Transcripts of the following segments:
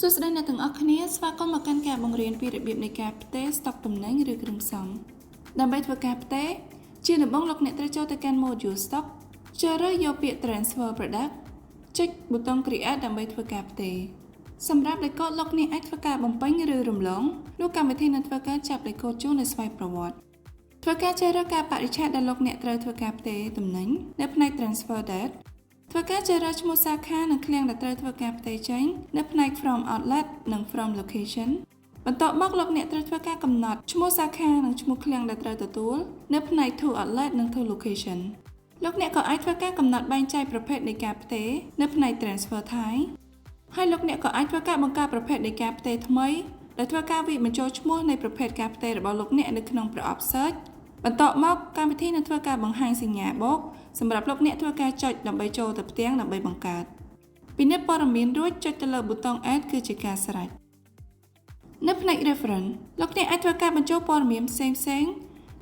សួស្តីអ្នកទាំងអស់គ្នាស្វាគមន៍មកកាន់ការបង្រៀនពីរបៀបនៃការផ្ទេរស្តុកទំនិញឬគ្រឿងផ្សំដើម្បីធ្វើការផ្ទេរជាដំបូងលោកអ្នកត្រូវចូលទៅកាន់ module stock ជ្រើសរើសយកពាក្យ transfer product ចុចប៊ូតុង create ដើម្បីធ្វើការផ្ទេរសម្រាប់លេខកូដលោកអ្នកអាចធ្វើការបំពេញឬរំលងនោះកម្មវិធីនឹងធ្វើការចាប់លេខកូដជូននៅស្វ័យប្រវត្តិធ្វើការជ្រើសរើសកាលបរិច្ឆេទដែលលោកអ្នកត្រូវធ្វើការផ្ទេរទំនិញនៅផ្នែក transfer date ធ្វើការជ្រើសរើសឈ្មោះសាខានិងឃ្លាំងដែលត្រូវធ្វើការផ្ទេរចេញនៅផ្នែក from outlet និង from location បន្ទាប់មកលោកអ្នកត្រូវធ្វើការកំណត់ឈ្មោះសាខានិងឈ្មោះឃ្លាំងដែលត្រូវទទួលនៅផ្នែក to outlet និង to location លោកអ្នកក៏អាចធ្វើការកំណត់បែងចែកប្រភេទនៃការផ្ទេរនៅផ្នែក transfer type ហើយលោកអ្នកក៏អាចធ្វើការបង្កើតប្រភេទនៃការផ្ទេរថ្មីដោយធ្វើការវាយបញ្ចូលឈ្មោះនៃប្រភេទការផ្ទេររបស់លោកអ្នកនៅក្នុងប្រអប់ search បន្ទាប់មកកម្មវិធីនឹងធ្វើការបង្ហាញសញ្ញាបូកសម្រាប់លោកអ្នកធ្វើការចុចដើម្បីចូលទៅផ្ទាំងដើម្បីបង្កើតពិនិត្យព័ត៌មានរួចចុចទៅលើប៊ូតុង Add គឺជាការស្រេចនៅផ្នែក reference លោកអ្នកអាចធ្វើការបញ្ចូលព័ត៌មានផ្សេងផ្សេង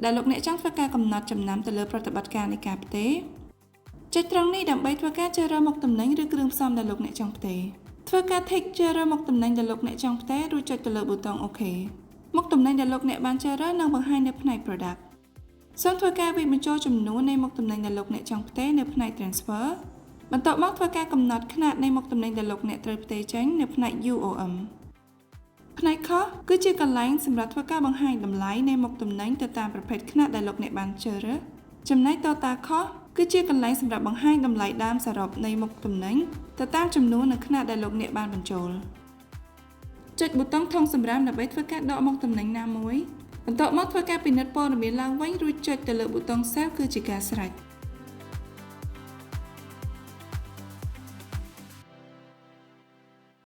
ដែលលោកអ្នកចង់ធ្វើការកំណត់ចំណាំទៅលើប្រតិបត្តិការនៃការផ្ទេរចុចត្រង់នេះដើម្បីធ្វើការជ្រើសរើសមុខទំនិញឬគ្រឿងផ្សំដែលលោកអ្នកចង់ផ្ទេរធ្វើការ tick ជ្រើសរើសមុខទំនិញដែលលោកអ្នកចង់ផ្ទេររួចចុចទៅលើប៊ូតុង OK មុខទំនិញដែលលោកអ្នកបានជ្រើសរើសនឹងបង្ហាញនៅផ្នែក product សូមធ្វើការវាយបញ្ចូលចំនួននៃមុខទំនិញដែលលោកអ្នកចង់ផ្ទេរនៅផ្នែក transfer បន្ទាប់មកធ្វើការកំណត់ខ្នាតនៃមុខទំនិញដែលលោកអ្នកត្រូវផ្ទេរចេញនៅផ្នែក UOM ផ្នែក cost គឺជាកន្លែងសម្រាប់ធ្វើការបង្ហាញតម្លៃនៃមុខទំនិញទៅតាមប្រភេទខ្នាតដែលលោកអ្នកបានជ្រើសរើសចំណែក total cost គឺជាកន្លែងសម្រាប់បង្ហាញតម្លៃដើមសរុបនៃមុខទំនិញទៅតាមចំនួននិងខ្នាតដែលលោកអ្នកបានបញ្ចូលចុចប៊ូតុងធុងសម្រាមដើម្បីធ្វើការដកមុខទំនិញណាមួយបន្ទាប់មកធ្វើការពិនិត្យព័ត៌មានឡើងវិញរួចចុចទៅលើប៊ូតុង Save គឺជាការស្រេច។